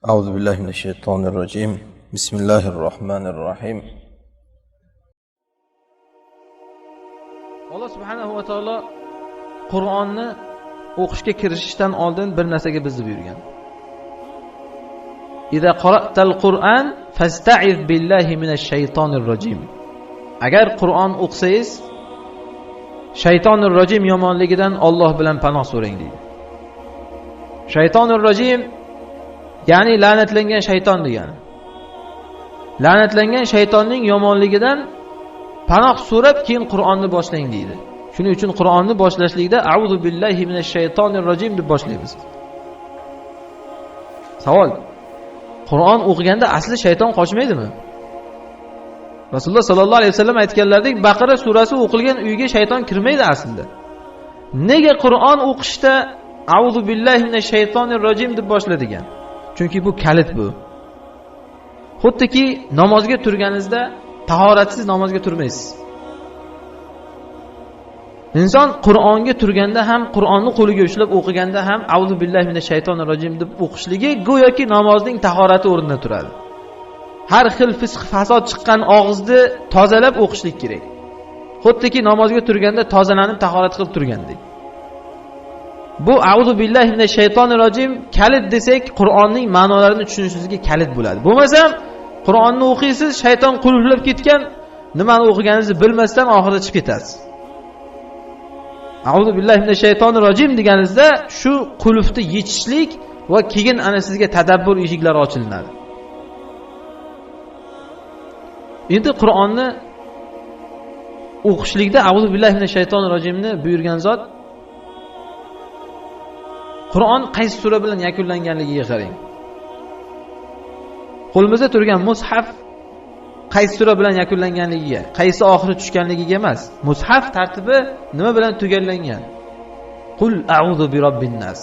أعوذ بالله من الشيطان الرجيم. بسم الله الرحمن الرحيم. Alloh subhanahu va taolo Qur'onni o'qishga kirishishdan oldin bir narsaga bizni buyurgan. Iza qara'tal Qur'an fasta'iz billahi minash shaytonir rojim. Agar Qur'on o'qisangiz, shaytonir rojim yomonligidan Alloh bilan panoh so'rang deydi. Shaytonir rojim ya'ni la'natlangan shayton degani. La'natlangan shaytonning yomonligidan panoh so'rab keyin Qur'onni boshlang deydi. Shuning uchun Qur'onni boshlashlikda a'udhu billahi minash shaytonir rojim deb boshlaymiz. Savol: Qur'on o'qiganda asli shayton qochmaydimi? Rasululloh sallallohu alayhi vasallam aytganlaridek, Baqara surasi o'qilgan uyga shayton kirmaydi aslida. Nega Qur'on o'qishda a'udhu billahi minash shaytonir rojim deb boshladigan? Chunki bu kalit bu. Xuddiki namozga turganingizda tahoratsiz namozga turmaysiz. Inson Qur'onga turganda ham, Qur'onni qo'liga ushlab o'qiganda ham a'udhu billahi minash shaytonir rojim deb o'qishligi go'yoki namozning tahorati o'rnida turadi. Har xil fisq fasod chiqqan og'izni tozalab o'qishlik kerak. Xuddiki namozga turganda tozalanib tahorat qilib turgandek. Bu a'udhu billahi minash shaytonir rojim kalit desak, Qur'onning ma'nolarini tushunishimizga kalit bo'ladi. Bo'lmasam Qur'onni o'qiysiz, shayton qulflab ketgan, nimani o'qiganingizni bilmasdan oxirida chiqib ketasiz. A'udhu billahi minash shaytonir rojim deganingizda shu qulfni yechishlik va keyin ana sizga tadabbur eshiklari ochilinadi. Endi Qur'onni o'qishlikda a'udhu billahi minash shaytonir rojimni buyurgan zot Qur'on qaysi sura bilan yakunlanganligiga qarang. Qo'limizda turgan mushaf qaysi sura bilan yakunlanganligiga, qaysi oxiri tushganligiga emas. Mushaf tartibi nima bilan tugallangan? Qul a'udhu bi robbin nas.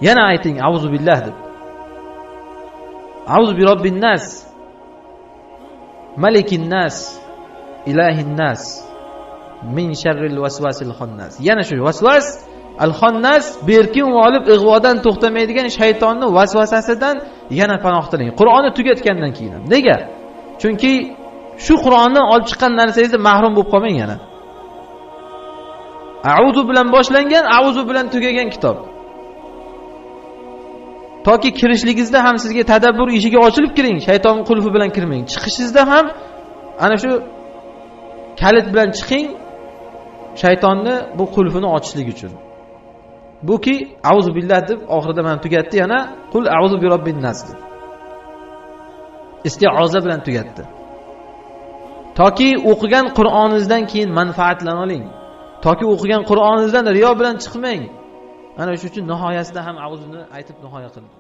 Yana ayting a'udhu billah deb. A'udhu bi robbin nas, malikin nas, ilahin nas, min sharril vasvasil xonnas. Yana shu vasvas al-xonnas berkin olib ig'vodan to'xtamaydigan shaytonning vasvasasidan yana panoh tilang. Qur'onni tugatgandan keyin ham. Nega? Chunki shu Qur'onni olib chiqqan narsangizdan mahrum bo'lib qolmang yana. A'udhu bilan boshlangan, a'udhu bilan tugagan kitob. Toki kirishligingizda ham sizga tadabbur eshigi ochilib kiring, shayton qulfi bilan kirmang. Chiqishingizda ham ana shu kalit bilan chiqing, shaytonni bu qulfini ochishlik uchun. Buki a'udhu billah deb oxirida mana tugatdi, yana qul a'udhu bi robbin nas deb. Isti'oza bilan tugatdi. Toki o'qigan Qur'oningizdan keyin manfaatlana oling. Toki o'qigan Qur'oningizdan riyo bilan chiqmang. Ana shu uchun nihoyasida ham a'udhuni aytib nihoya qildi.